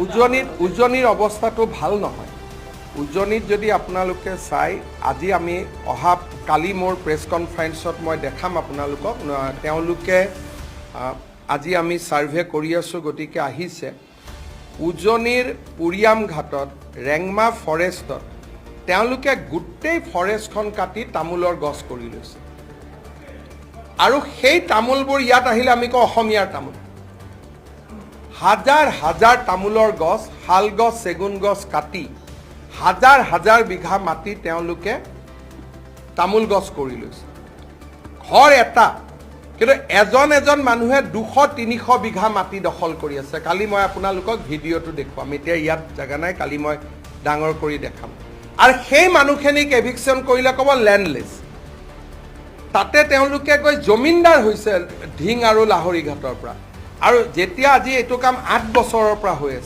উজনিৰ অৱস্থাটো ভাল নহয়। উজনিত যদি আপোনালোকে চাই, আজি আমি অহা কালি মোৰ প্ৰেছ কনফাৰেন্সত মই দেখাম আপোনালোকক। তেওঁলোকে আজি আমি ছাৰ্ভে কৰি আছোঁ, গতিকে আহিছে। উজনিৰ উৰিয়াম ঘাটত, ৰেংমা ফৰেষ্টত তেওঁলোকে গোটেই ফৰেষ্টখন কাটি তামোলৰ গছ কৰি লৈছে আৰু সেই তামোলবোৰ ইয়াত আহিলে আমি কওঁ অসমীয়াৰ তামোল। হাজাৰ হাজাৰ তামোলৰ গছ, শাল গছ, চেগুন গছ কাটি হাজাৰ হাজাৰ বিঘা মাটি তেওঁলোকে তামোল গছ কৰি লৈছে। ঘৰ এটা, কিন্তু এজন এজন মানুহে 200-300 বিঘা মাটি দখল কৰি আছে। কালি মই আপোনালোকক ভিডিঅ'টো দেখুৱাম। এতিয়া ইয়াত জেগা নাই, কালি মই ডাঙৰ কৰি দেখাম। আৰু সেই মানুহখিনিক এভিকশ্যন কৰিলে ক'ব লেণ্ডলেছ। তাতে তেওঁলোকে গৈ জমিনদাৰ হৈছে ঢিং আৰু লাহৰি ঘাটৰ পৰা। আৰু যেতিয়া আজি এইটো কাম 8 বছৰৰ পৰা হৈ আছে।